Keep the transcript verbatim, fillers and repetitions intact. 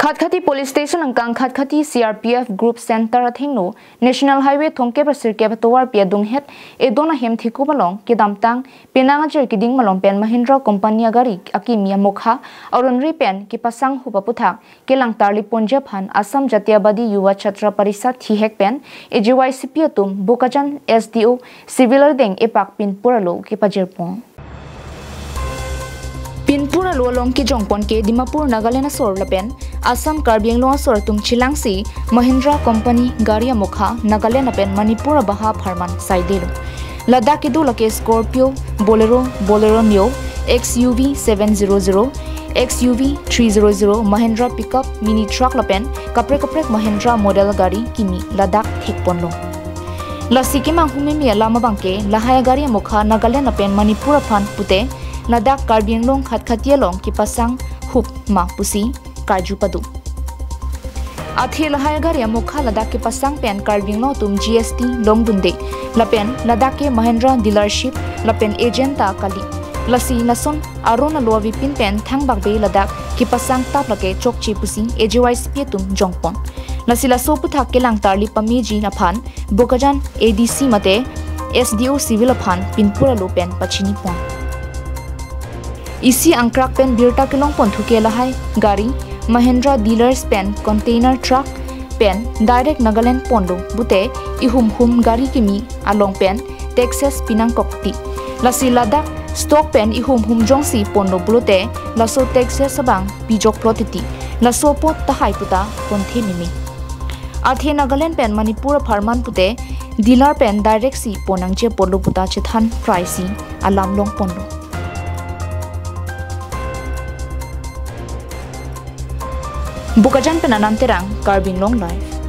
Khatkhati Police Station angkang Khatkhati C R P F Group Center athengno National Highway thomkep ra sirkep atovarpi adunghet edon ahem thekup along kedamtang penang ajir kiding malom pen Mahindra Company agari akimi amokha aron ri pen kepasang hup aputhak kelang tarli ponji aphan Assam Jatiyabadi Yuva Chhatra Parishad thihek pen A J Y C P atum Bokajan S D O Civil ardeng epak pinpur alo kepajirpon. Pinpur alo along kejongpon ke Dimapur Nagaland asor lapen Assam Karbi Anglong asor atum chelangsi Mahindra Company gari amokha Nagaland lapen Manipur abaha apharman saidelo. Ladak kedo lake Scorpio, Bolero, Bolero Neo, X U V seven zero zero, X U V three zero zero, Mahindra pickup, mini truck lapen kaprek kaprek Mahindra model gari kimi ladak thekponlo. Lasi kemang humeme alam abangke lahai agari amokha Nagaland lapen Manipur aphan pute ladak Karbi Anglong Khatkhati along kepasang hup ma pusi karju pado. Athe lahai agari amokha ladak kepasang pen Karbi Anglong atum G S T longdunde lapen ladak ke Mahindra dealership lapen agent ta kali. Lasi lason aron alo avepin pen thangbakbe ladak kepasang tap lake chokche pusi A J Y C P atum jongpon. Lasi laso aputhak kelang tarli pameji aphan Bokajan A D C mate S D O Civil aphan pinpur alo pen pachinipon. Isi angkrak pen birta kelongpon thuke lahai gari Mahindra dealers pen container truck pen direct Nagaland ponlo pute ihum hum gari kimi along pen taxes pinangkok ti. Lasi ladak stock pen ihum hum jongsi ponlo pulote laso taxes abang pijoklo titi. Laso apot tahai puta ponthe meme. Athe Nagaland pen Manipur apharman pute dealer pen direct si pon nangji apotlo puta chethan prai si alam longponlo. Bokajan pen Anand Terang, Karbi Anglong Live.